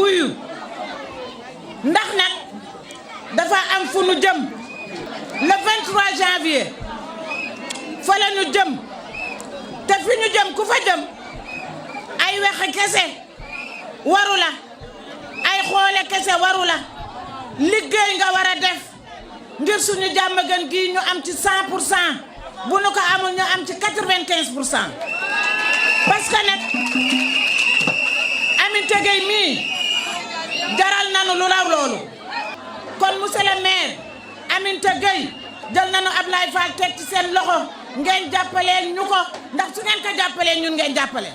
wuyu ndax nag dafa am fu nu jëm le 23 janvier fa la nu jëm te fi ñu jëm ku fa jëm ay waxe kese waru la ay xoole kese waru la liggéey nga war a def ngir suñu Diamaguène gii ñu am ci 100% bu nu ko amul ñu am ci 95%. parce que nag Aminata Gueye mii jaral nanu lu raw loolu kon monsieur le maire Aminata Gueye jël nanu Ablaye Fall teg ci seen loxo ngeen jàppaleen ñu ko ndax su ngeen ko jàppaleen ñun ngeen jàppale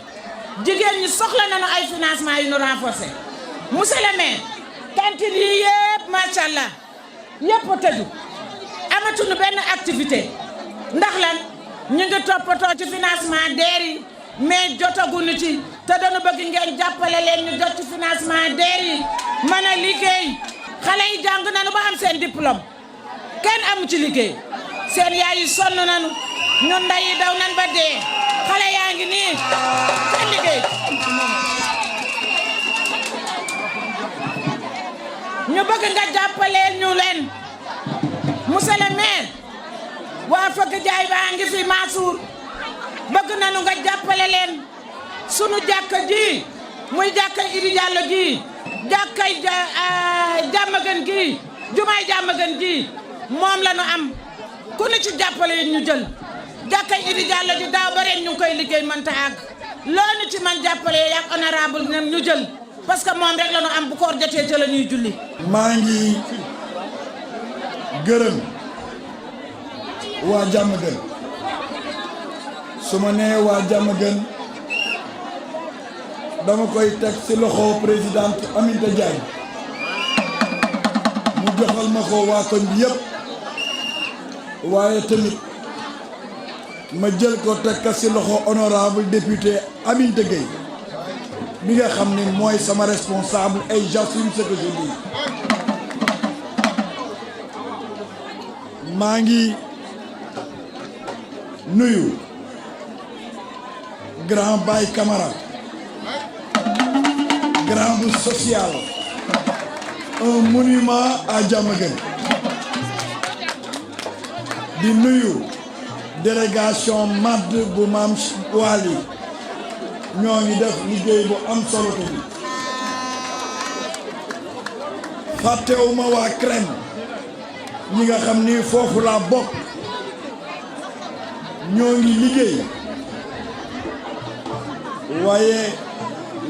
jigéen ñi soxla nanu ay financement yu nu renforcer monsieur le maire cantine yi yëpp macha allah yëpp a tëju amatuñu benn activité ndax lan ñu ngi toppatoo ci financement DER yi mais jotaguñu ci te dañu bëgg ngeen jàppale leen ñu jot ci financement DER yi mën a liggéey xale yi jàng nañu ba am seen diplôme kenn amu ci liggéey seen yaay yi sonn nañu ñun nday yi daw nan ba dee xale yaa ngi nii seen liggéey ñu bëgg nga jàppaleel ñu leen monsieur le maire waa fëgg jaay baa ngi fi Mansour bëgg nañu nga jàppale leen sunu jàkka ji muy jàkka Idi Diallo ji jàkkay Diamaguène gi jumaay Diamaguène ji moom la ñu am ku ñu ci jàppale yi ñu jël jàkkay Idi Diallo ji daaw ba ren ñu ngi koy liggéey mënta àgg loolu ci man jàppale yak honorable nem ñu jël parce que moom rek la ñu am bu koor jotee ca la ñuy julli. maa ngi gërëm waa Diamaguène su ma nee waa Diamaguène dama koy teg ci loxo présidente Aminata Diagne mu joxal ma ko waa koñ bi yëpp waaye tamit ma jël ko teg ka ci loxo honorable député Aminata Gueye bi nga xam ne mooy sama responsable et j'assume ce que je dis. maa ngi nuyu grand Baye Camara grand bu social un monument à Diamaguène di nuyu délégation MAD bu Maam Wali ñoo ngi def liggéey bu am solo bi fàttewuma waa CREM ñi nga xam ni foofu laa bokk ñoo ngi liggéey waaye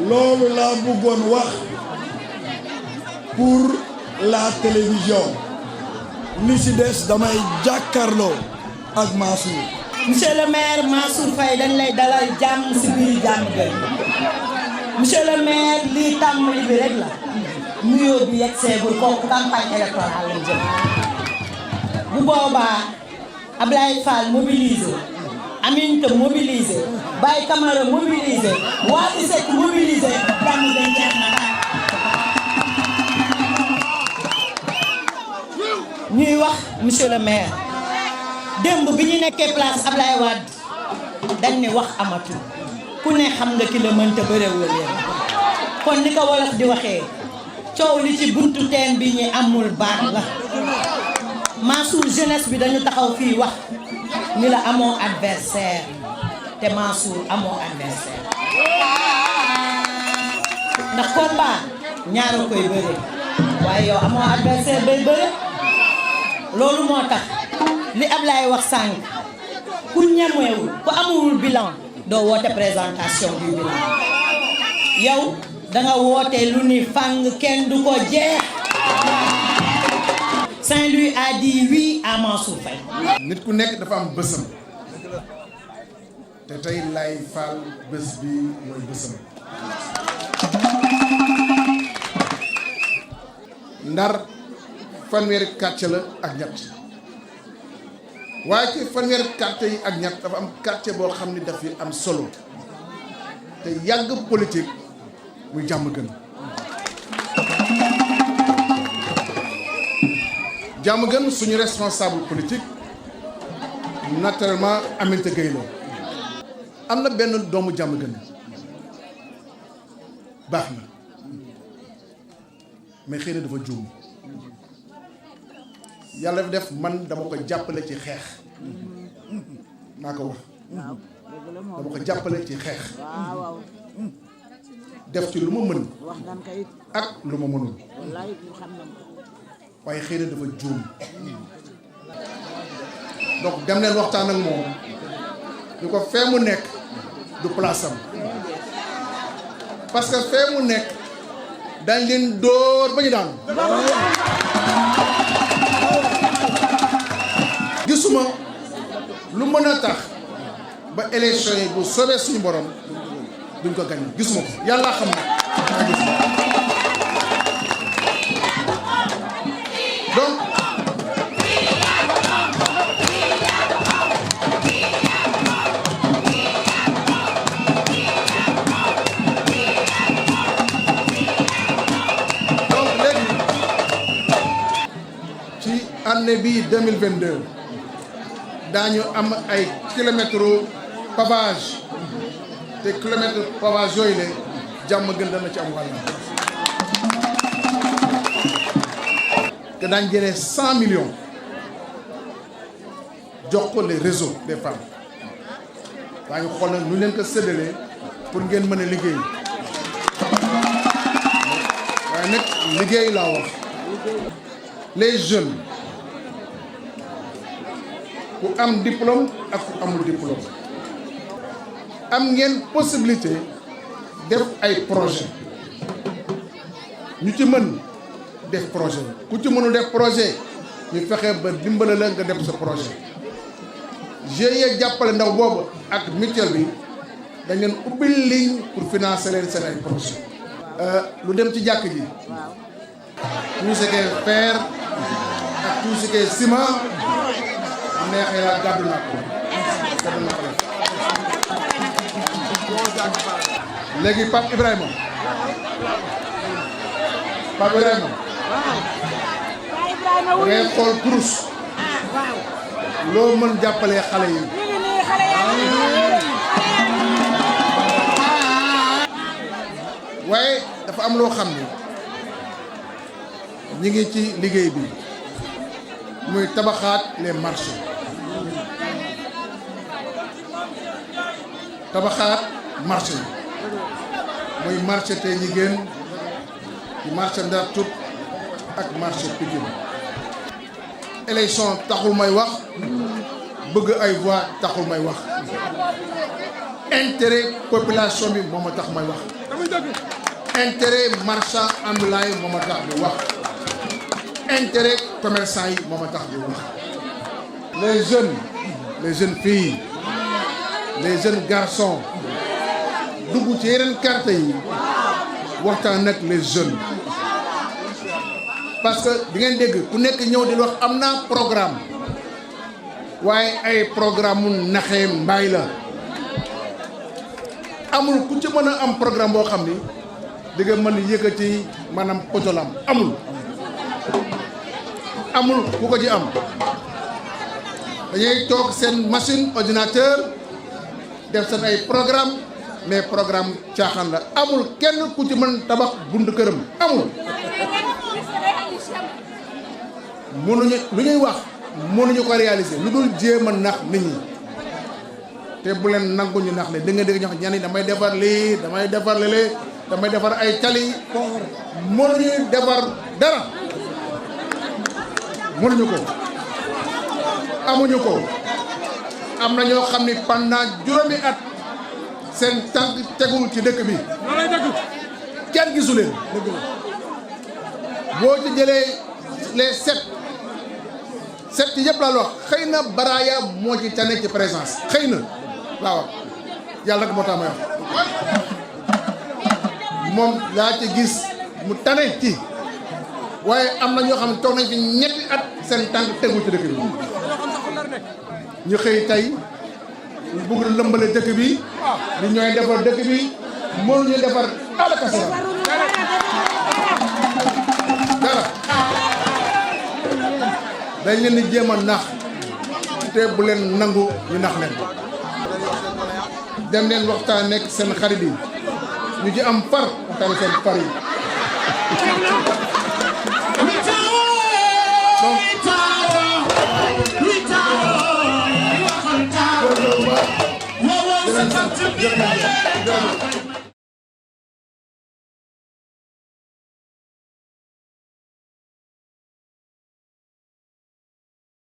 loolu laa bëggoon wax pour la télévision li ci des damay jàkkaarloo ak Mansour. monsieur le maire Mansour Faye dañ lay dalal jàmm ci biir Diamaguène monsieur le maire lii tàmbali bi rek la nuyoo bi yegg seegul kooku campagne électorale lañ jëm bu boobaa Ablaye Fall mobilisé Aminata mobilisé Baye Camara mobilisé Wally Seck mobilisé Diamaguène jeex na ñuy wax monsieur le maire démb bi ñu nekkee place Ablaye Wade dañ ne wax amatul ku ne xam nga ki la mënta bëréwul yéen kon ni ko wolof di waxee coow li ci buntu teen bi ñi amul baat la Mansour jeunesse bi dañu taxaw fii wax ni la amoo adversaire te Mansour amoo adversaire ndax combat ñaara koy bëre waaye yow amoo adversaire bay bëre loolu moo tax li Ablaye wax sànq ku ñemewul ku amul bilan doo woote présentation du bilan yow danga woote lu ni fang kenn du ko jeex Saint-Louis a dit oui à Mansour Faye. nit ku nekk dafa am bësam te tey lay Fall bés bi mooy bësam Ndar fanweeri quartier la ak ñett waaye ci fanweeri quartier yi ak ñett dafa am quartier boo xam ni daf fi am solo te yàgg politique muy Diamaguène Diamaguène suñu responsable politique naturellement Aminata Gueye la am na benn doomu Diamaguène baax na mais xëy na dafa juum yàlla def man dama ko jàppale ci xeex naa ko wax dama ko jàppale ci xeex def ci lu ma mën ak lu ma mënul waaye xëy na dafa juum donc dem leen waxtaan ak moom ñu ko fee mu nekk du place am parce que fee mu nekk dañ leen dóor ba ñu daan gisuma lu mën a tax ba élection yi bu soobee suñu borom duñ ko gagné gisuma ko yàlla xam na donc léegi ci année bii 2022 daañu am ay kilomètres pavage te kilomètres pavage yooyu la jàmm gën dana ci am wàll que daañ jëlee 100 millions jox ko les réseaux des femmes daañu xool nag nu leen ko séddalee pour ngeen mën a liggéey waaye nag liggéey laa wax les jeunes ku am diplôme ak ku amul diplôme am ngeen possibilité def ay projet ñu ci mën def projet ku ci mënul def projet ñu fexe ba dimbale la nga def sa projet GIE jàppale ndaw boobu ak mutuelle bi dañ leen ubbil ligne pour financer leen seen ay projet lu dem ci jàkk ji tout ce qui est fer ak tout ce qui est ciment neexee laa gàddu naa ko léegi Pape Ibrahima ngay xool kurus loo mën jàppalee xale yi waaye dafa am loo xam ne ñi ngi ci liggéey bi muy tabaxaat les marchés tabaxaat marché yi muy marché tey ñi gën di marché Ndar Tout ak marché Pikine élection taxul may wax bëgg ay voix taxul may wax intérêt population bi moo ma tax may wax intérêt marchand ambulant yi moo ma tax di wax intérêt commerçant yi moo ma tax di wax les jeunes filles les jeunes garçons dugg ci yeneen quartier yi waxtaan nag les jeunes parce que di ngeen dégg ku nekk ñëw di wax am naa programme waaye ay programme mu naxee mbaay la amul ku ci mën a am programme boo xam ni di nga mën yëkkati maanaam potolam amul ku ko ci am dañuy toog seen machine ordinateur def seen ay programme mais programme caaxaan la amul kenn ku ci mën tabax buntu këram amul mënuñu lu ñuy wax mënuñu ko réaliser lu dul jéem a nax nit ñi te bu leen nangu ñu nax le di nga dégg ñoo xam ñenn damay defar lii damay defar lële damay defar ay tali mënuñu defar dara mënuñu ko amuñu ko am na ñoo xam ni pendant juróomi at seen tànk tegul ci dëkk bi kenn gisu leen boo ci jëlee les sept yëpp laa wax xëy na Baraya moo ci tane ci présence xëy na waaw yàlla rek moo tax may wax moom laa ci gis mu tane ci waaye am na ñoo xam ne toog nañ fi ñetti at seen tànk tegul ci dëkk bi ñu xëy tey ñu bëgg lëmbale dëkk bi li ñooy defar dëkk bi mënuñu defar alakasa dara dañ leen di jéem a nax te bu leen nangu ñu nax leen dem leen waxtaan nekk seen xarit yi ñu ci am far waxtaan seen far yi jërëjëf